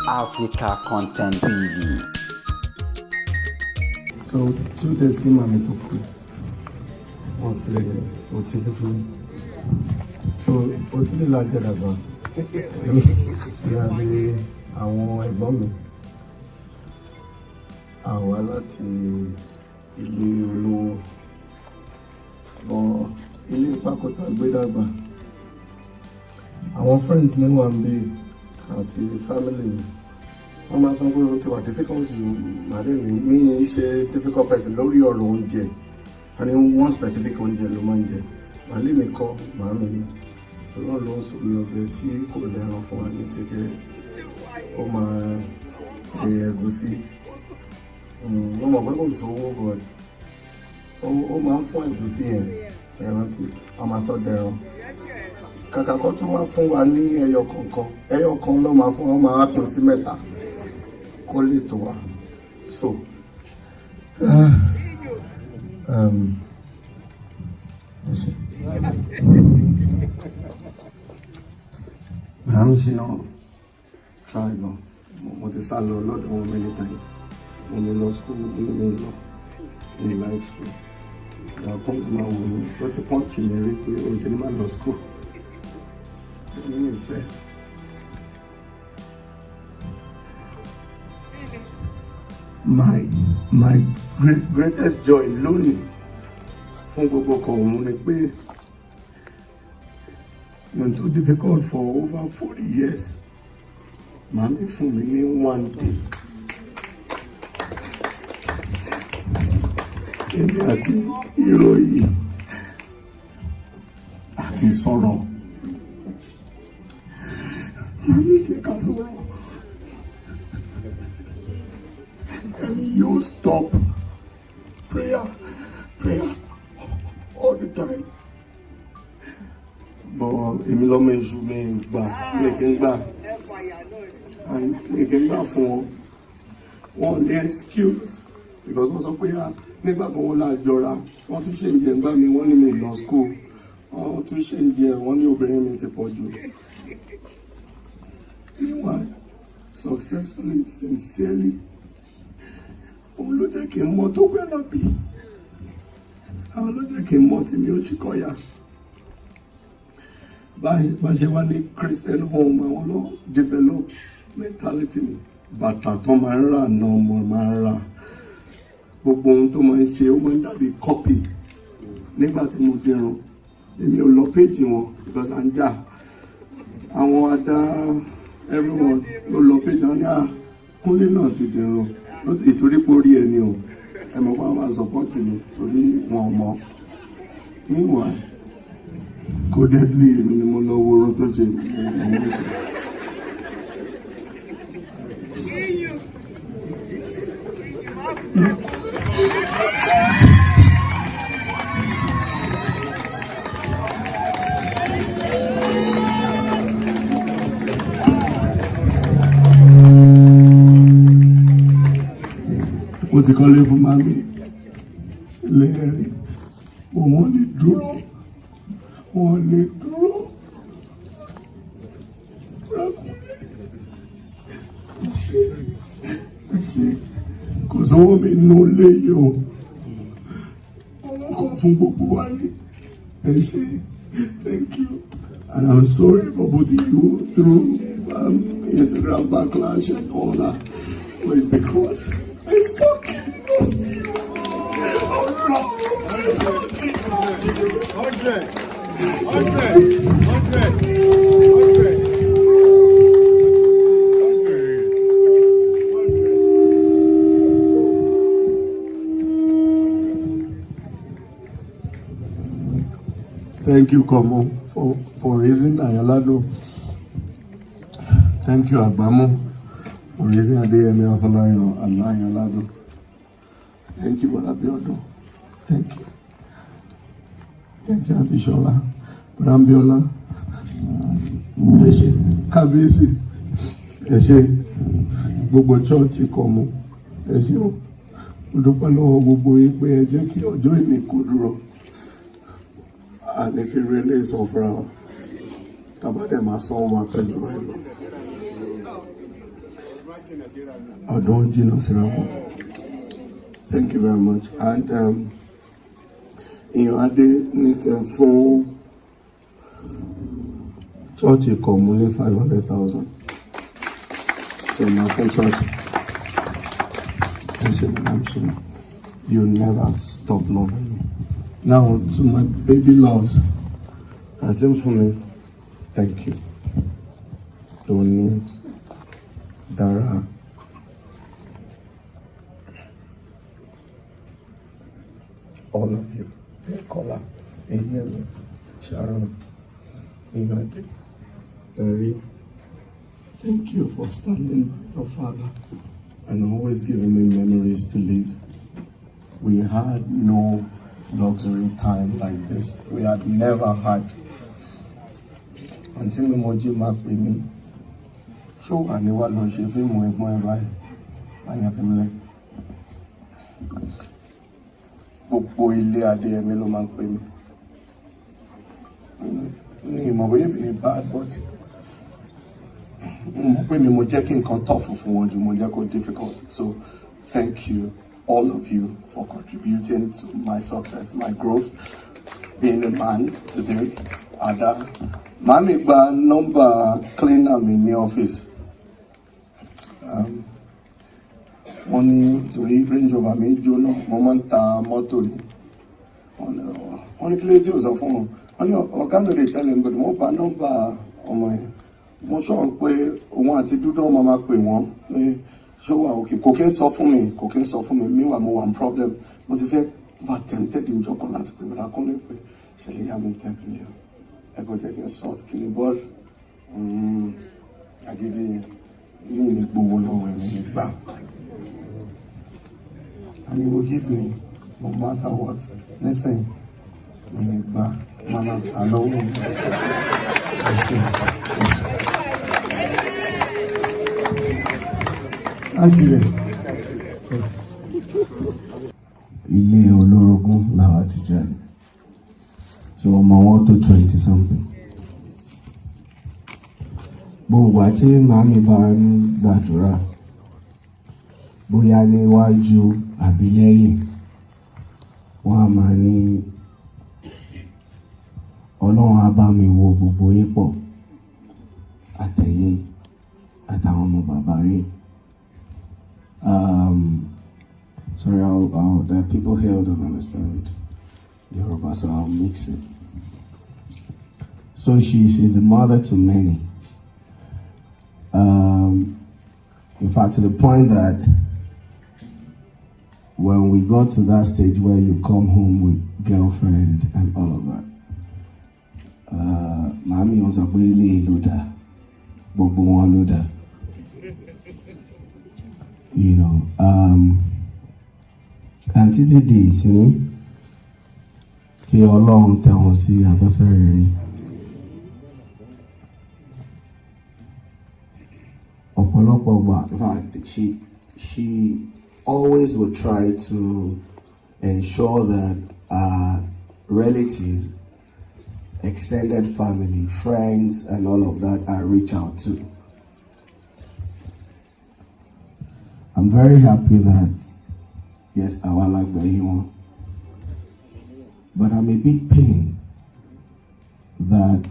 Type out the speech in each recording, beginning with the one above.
Africa Content TV. So 2 days kí màmí tó kú, wọ́n ṣe òtílé fún mi. So òtílé la jẹ dàgbà, èmi àti àwọn ẹ̀gbọ́n mi. Àwa láti ilé olówó bọ ilé pákótá gbé dàgbà. Àwọn friends mi wà níbí àti family mi. Wọ́n máa sọ pé ó ti wà difficult. Màdé ní mi ṣe difficult person lórí ọ̀rọ̀ oúnjẹ. Wọ́n ní one specific oúnjẹ ló máa ń jẹ. Màálé mi kọ́ màámi mi ọlọ́run ló ń sọ mi ọbẹ̀ tí kò lẹ́ran fún wa ní kékeré. Ó máa ṣe ẹ̀gúsí. Mo mọ̀ pé kò sówó, but ó máa ń fún ẹ̀gúsí yẹn ẹran tí wọ́n máa sọ dẹran. Kàkà kó tún wá fún wa ní ẹyọ kọ̀ọ̀kan, ẹyọ kan ló máa fún wọn, máa pín sí mẹ́ta kó lè tó wa. So ẹ ṣé. Bùrọ̀dá ṣe náà try gan. Mo ti sá lọ lọ́dọ̀ wọn many times. Mo ní lọ school, mo ní mi lọ ní like school. Ìgbà kan tó máa wò mí ló ti punch mi rí pé o ṣe ní má lọ school ní ìfẹ́. My greatest joy lónìí fún gbogbo ọkọ̀ òun ni pé been too difficult for over 40 years. Màmí fún mi ní one day. Èmi àti ìròyìn àti sọ̀rọ̀. Màmí jẹ́ ká sọ̀rọ̀. Ẹni yóò stop prayer, prayer all the time. But èmi lọ́mọ èṣù, mi gbà, mi kì í gbà and mi kì í gbà fún wọn. Wọn ní excuse because wọ́n sọ pé, ah, nígbà kan wọ́n là jọra, wọ́n tún ṣe ń jẹ ńgbà mi, wọ́n ní mi lọ school, wọ́n tún ṣe ń jẹ, wọ́n ní obìnrin mi ti pọ̀ jù. Meanwhile, successfully, sincerely, òun ló jẹ́ kí n mọ tó pẹ́ lábí. Àwọn ló jẹ́ kí n mọ tí mi ò ṣì kọ́yà. Báyìí bá ṣe wá ní Christian home, àwọn ló develop mentality mi. Bàtà tó máa ń rà náà mo máa ń rà. Gbogbo ohun tó máa ń ṣe, ó máa ń dàbí copy. Nígbà tí mo dẹrùn, èmi ò lọ péjì wọn because à ń jà. Àwọn adá, everyone ló lọ péjì wọn ní à Kúnlé náà ti dẹrùn ìtorí pé orí ẹni o. Ẹ mọ̀ pé àwọn máa support mi torí wọn ò mọ̀. Meanwhile, codedly, èmi ni mo lọ wo orun tó ṣe mo ṣe. Mo ti kọ́lé fún mami lẹ́ẹ̀rí, wọ́n lè dúró, wọ́n lè dúró. Ṣe ṣe kò sówó mi nù léyìí o, wọ́n kọ́ fún gbogbo wa ní. Ẹ ṣé, thank you, and I'm sorry for putting you through Instagram backlash and all that, but it's because I fucking love you. Oh no, I fucking love you. 100, 100, 100, 100. Thank you, Komo, for raising Ayolado. Thank you, Agbamo, for raising Adeyemi Afolayan and Ayolado. Thank you, Brother Biodun. Thank you. Thank you, Auntie Shola. Brother Biola. Ẹ ṣé, Kábíyèsí. Ẹ ṣé, gbogbo church Kọ̀mú. Ẹ ṣé o. Mo dúpẹ́ lọ́wọ́ gbogbo yín pé ẹ jẹ́ kí ọjọ́ ìní kó dúró. Àní fi rí ilé sọ fúnra wa. Tàbá dẹ̀ máa sọ wọn máa pẹ́ jù báyìí lọ. Ọdún jìnnà síra wọn. Thank you very much. And ìyàn adé ní kí n fún church kọ̀ mú ní 500,000. So my fún church. Ẹ ṣe, Madam Shina. You never stop loving me. Now to my baby loves. Àti fún mi, thank you. Tony, Dara, all of you, Kola, Eyemi, Sharon, Imade, Barry, thank you for standing by your father and always giving me memories to live. We had no luxury time like this. We had never had. Àǹtí mi Mojí máa pè mí, ṣó wà ní wà lọ ṣe fíìmù ẹ̀gbọ́n ẹ̀ báyìí, wà ní àfimúlẹ̀. Gbogbo ilé Adéyẹmí ló máa ń pè mí. Ní ìmọ̀ bóyá èmi ní bad, but mo mọ̀ pé mi mo jẹ́ kí nǹkan tough fún wọn jù, mo jẹ́ kó difficult. So thank you, all of you, for contributing to my success, my growth, being a man today. Ada, màámi gba nọ́mbà cleaner mi ní ọ́fíìsì. Wọ́n ní torí Range Rover mi jóná, mo máa ń ta mọ́tò ni. Wọ́n ní kí ló dé tí ò sọ fún wọn. Wọ́n ní ọ̀gá mi lè tẹ́lẹ̀ nígbà tí wọ́n gba nọ́mbà ọmọ yẹn. Mo sọ pé òun àti dúdú ọmọ máa pè wọ́n pé ṣó wà òkè. Kò kí ń sọ fún mi, kò kí ń sọ fún mi. Meanwhile, mo wà ní problem. Mo ti fẹ́ wà tempted ìjọ kan láti pè bọ̀dá Kúnlé pé ṣẹlẹ̀ yá mi 10 million. Ẹ kò jẹ́ kí n sọ kí ni bọ́ọ̀lù agídí ní ní gbowó lọ́wọ́ ẹ̀mí ní gbà. And he will give me no matter what. Nísìnyí, mi ní gbà, máa ma gbà lọ́wọ́ mi. Ẹ ṣé. Láti rẹ̀. Ilé olórogún làwa ti jáde, so ọmọ wọn tó 20 something. Gbogbo àti màmí bá ń gbàdúrà, bóyá níwájú àbí lẹ́yìn, wọ́n á máa ní Ọlọ́run á bá mi wo gbogbo yín pọ̀, àtẹ̀yìn àtàwọn ọmọ bàbá yín. Sorry, the people here don't understand Yoruba, so I'll mix it. So she's the mother to many. In fact, to the point that when we got to that stage where you come home with girlfriend and all of that, màámi wọn sọ pé ilé ló dáa, gbogbo wọn ló dáa. And títí di ìsín, kí Ọlọ́run tẹ́ wọn sí afẹ́fẹ́ rere. Ọ̀pọ̀lọpọ̀ gbà, in fact, she always would try to ensure that our relatives, extended family, friends, and all of that are reached out to. I'm very happy that, yes, àwa la gbẹ̀yìn wọn, but I'm a bit pained that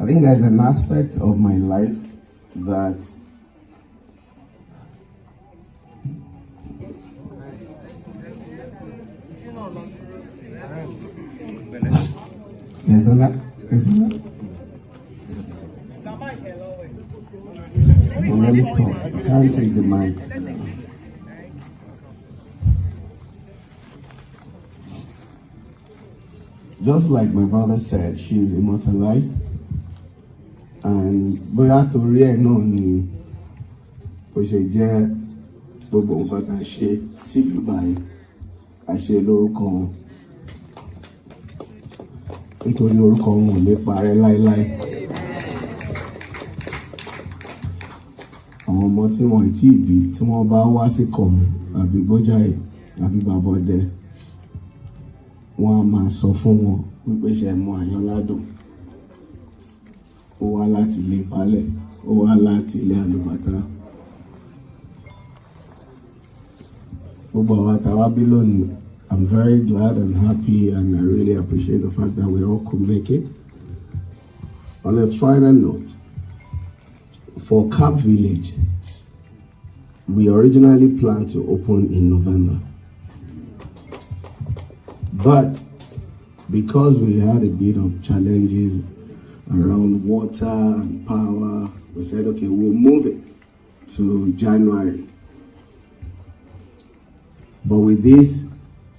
I think there's an aspect of my life that there's an well, let me talk. I can't take the mic. Just like my brother said, she is immortalized. And bóyá torí ẹ̀ náà ni ó ṣe jẹ́ gbogbo nǹkan tá a ṣe sílùú báyìí, a ṣe lórúkọ wọn. Nítorí orúkọ wọn ò lè parẹ́ láéláé. Àwọn ọmọ Ọmọ tí wọn ì tí ì bí, tí wọ́n bá wá sí Kọ̀mú àbí Gbọ́jàyè àbí Bàbọ̀dẹ, wọ́n á máa sọ fún wọn wípé, ṣe mọ Àyànládùn, ó wá láti ilé baálẹ̀, ó wá láti ilé àlùbàtà. Gbogbo àwa táwa bí lónìí, I'm very glad and happy, and I really appreciate the fact that we all could make it. On a final note, for Cap Village, we originally planned to open in November. But because we had a bit of challenges around water and power, we said, okay, we'll move it to January. But with this,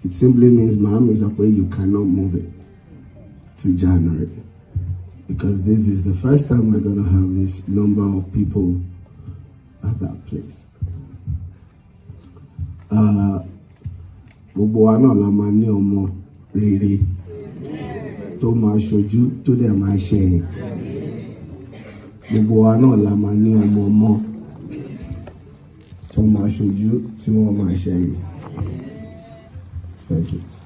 it simply means, ma'am, is okay, you cannot move it to January. Because this is the first time we're going to have this number of people at that place. Gbogbo wa náà la máa ní ọmọ rere tó máa ṣojú, tó dẹ̀ máa ṣẹ̀yìn. Gbogbo wa náà la máa ní ọmọ ọmọ tó máa ṣojú, tí wọ́n máa ṣẹ̀yìn. Thank you.